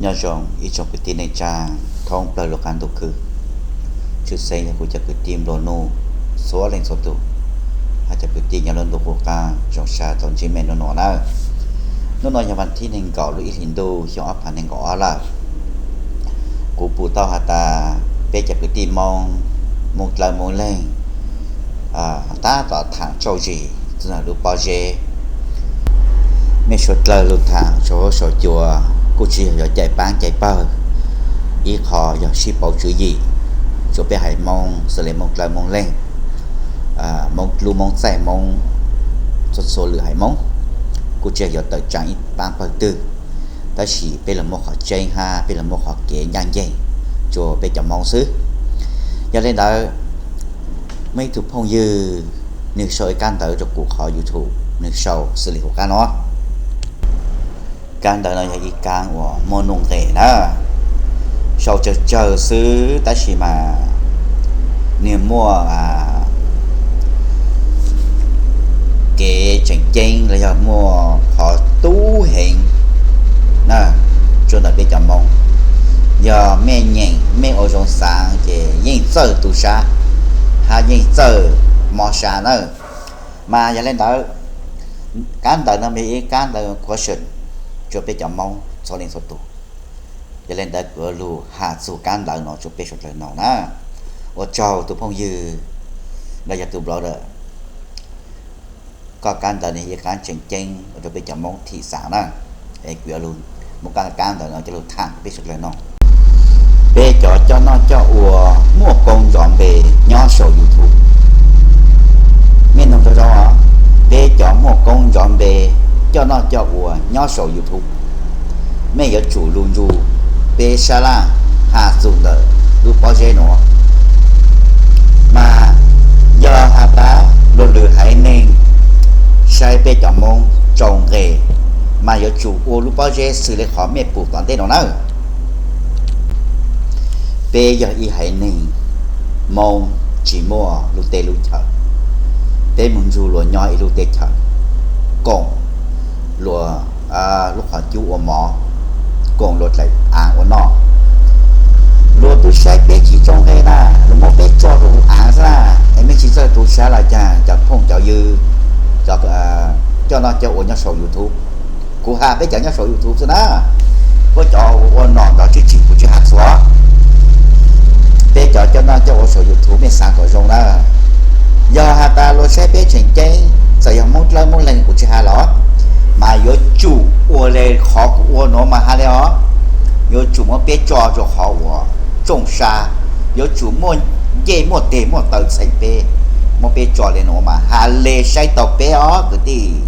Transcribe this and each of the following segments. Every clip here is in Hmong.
Nyob zoo ib tsoom kwv tij neej tsa thoob plaws lub qab ntuj khwb. Tshwj xeeb yog kuv cov kwv tij nplua nuj txhua leej txhua tus, hab cov kwv tij nyob lub ntuj qub qab zoo sab tau ntsib mej nub nua nawb. Nub nua yog vas thib nees nkaum lub ib hlis ntuj xyoo ob phav nees nkaum ob lawm. Kuv pum tau has tas peb cov kwv tij Moob, Moob dlawb Moob leeg tab tom thaam tsaug zis txug ntawm lub pob zeb. Mej suav dlawg lug thaam saum huab saum cua kuj tsi yog cais paab cais pawg, ib qho yog sib pauv tswv yim rua peb haiv Moob xws le Moob dlawb Moob leeg, Moob lub Moob txaij Moob, txhua txhua lwm haiv Moob, kuj tsi yog yuav tawm tsaam ib paab pawg twg, tab sis peb lug muaj qhov tseeb hab peb lug muaj qhov kev ncaaj nceeg rua peb cov Moob xwb. Yog le ntawd, muaj ib tug phooj ywg nwg sau ib kaab ntawv rua kuv qhov YouTube, nwg sau xws le huv qaab no. Kaab ntawv no yog ib kaab uas muaj nuj nqes na, sau tsawg tsawg xwb tab sis mas nwg muaj kev tseem ceeb los yog muaj qhov tub heev na, rua ntawm peb cov Moob. Yog mej nyeem mej ua zoo xaav ces yeej txawj tu sab hab yeej txawj mob sab na. Mas yog le ntawd, kaab ntawv no mas yog ib kaab ntawv question rua peb cov Moob txhua leej txhua tus. Yog le ntawd kuv yuav lug has txug kaab ntawv no rua peb suav dlawg noog na. Ua tsaug tug phooj ywg los yog tug brother, koj kaab ntawv no yog ib kaab tseem ceeb ua rua peb cov Moob thim xaav na. Es kuv yuav lug muab koj kaab ntawv no coj lug thaam rua peb suav dlawg noog. Peb cov coj noj coj ua muaj koob ntsov npe nyob saum YouTube. Mej noog rau zoo os, peb cov muaj koob ntsov npe coj noj coj ua nyob saum YouTube, mej yuav tsum lug nrug peb sab laj has txug ntawm lub pob zeb nuav. Mas yog has tas luag lwm haiv neeg saib peb cov Moob tsau nqe, mas yuav tsum ua lub pob zeb xws le qhov mej pum tom ntej no nawb. Peb yog ib haiv neeg Moob tsi muaj lub teb lub chaws, peb moog nrug luag nyob ib lub teb chaws, koom luag lub qhov cub ua mov, koom luag dlaim aav ua noj. Luag tub saib peb tsi tsau nqe na, luag muab peb tso rua huv aav xwb na, es mej tsi txawj tu sab los caag cov phooj cov ywg, cov coj noj coj ua nyob saum YouTube. Kuv has peb cov nyob saum YouTube xwb na, puab cov ua nom cov tswj tsim kuv tsi has txhua. Peb cov coj noj coj ua saum YouTube mej xaav kom zoo na. Yog has tas luag saib peb tseem ceeb, txawm yog Moob dlawb Moob leeg kuv tsi has los, mas yuav tsum ua le qhov kuv ua nuav mas has le os. Yuav tsum muab peb tso rua qhov uas tsooj sab, yuav tsum muaj ncej muaj teg muaj taw txheem peb, muab peb tso le nuav mas has le saib taug peb os kwv tij.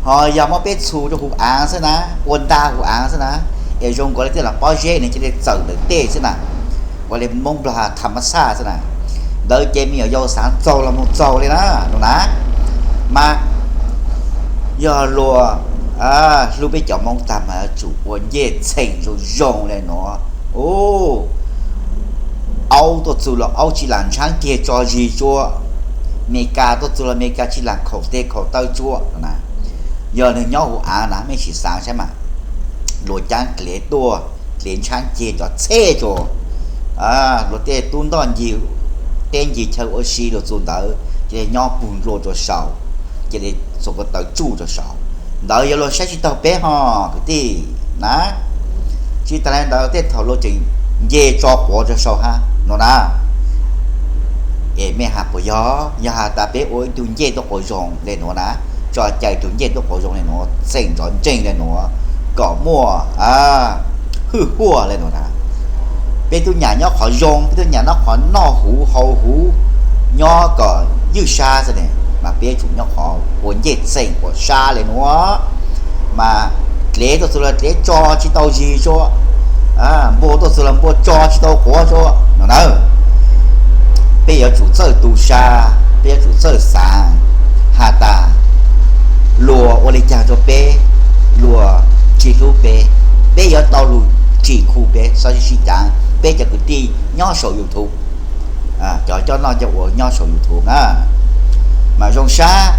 Ho yog muab peb txhu rua huv aav xwb na, ua nta huv aav xwb na, es zoo nkaus le tej los pob zeb nws cia li txawm ntawm tej xwb na, ua le Moob Nplog has tham mas xaj xwb na, ntawd ces mej nyuam yau xaav txaug los moog txaug le na, no na. Mas yog luag hlub peb cov Moob tag mas yuav tsum ua ncej txheem zoo zoo le nuav. Aub tuaj txug los aub tsi lam ntshaab ceg tso zis tsua, Mes Kas tuaj txug los Mes Kas tsi lam khaum teg khaum taw tsua na. Yog nwg nyob huv aav na mej sim xaav saib mas, luag caab dlev tuaj, dlev ntshaab ceg cov txhej tsua, luag tej tub ntoj ncig, teb ncig chaw ua si luag txug ntawd cia li nyob pug nplua rua saum, cia li txhua ko taw tsuj rua saum. Ntawd yog luag saib tsi taug peb ho kwv tij na. Tsi tas le ntawd tej thaum luag tseem nce tso quav rua saum hab no na. Es mej has puas yog, yog has tas peb ua ib tug ncej tuaj quas zoo le nuav na, tso cai tug ncej tuaj quas zoo le nuav, txheem ntsov ntseeg le nuav, kom muaj hwj huaj le nuav na. Peb tub nyam nyob qhov zoo, peb tub nyam nyob qhov noj huv haus huv, nyob kom ywj sab xwb ne, mas peb yuav tsum nyob qhov ua ncej txheem ua sab le nuav. Mas dlev tuaj txug los dlev tso tsi tau zis tsua, npua tuaj txug los npua tso tsi tau quav tsua no na. Peb yuav tsum txawj tu sab, peb yuav tsum txawj xaav has tas luag ua le caag rua peb, luag tsi hlub peb, peb yuav tau lug tsim khu peb, sib sib caav peb cov kwv tij nyob saum YouTube, cov coj noj coj ua nyob saum YouTube na. Mas zoo sab,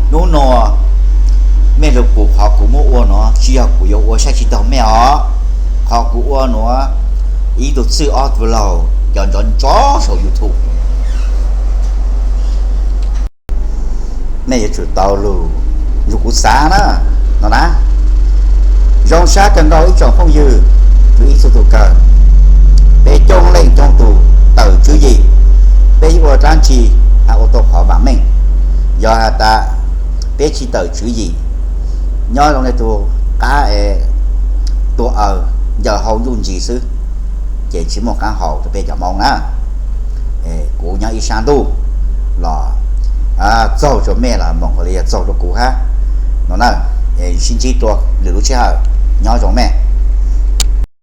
nub nua Mej lug pum qhov kuv muab ua nuav tsi yog kuv yuav ua saib tsi taug mej os. Qhov kuv ua nuav ib tug txwj ob tug laug cov nrov nrov saum YouTube. Mej yuav tsum tau lug nrug kuv xaav na, no na. Zoo sab kawg nkaus ib tsoom phooj ywg, ib txhua tug kawg, peb coob leej coob tug tawm tswv yim, peb yuav ua dlaab tsi has ua tau qhov vaam meej. Yog has tas peb tsi tawm tswv yim, nyob zoo le tug qaab es tua aws ncaws hau ntuj ntsis xwb, ces tsi muaj qaab haus rua peb cov Moob na. Kuv nyob ib saab ntuj los txaug rua mej los moog kuas li yog txaug rua kuv hab no na. Sib ntsib dlua lwm lub sij hawm, nyob zoo mej.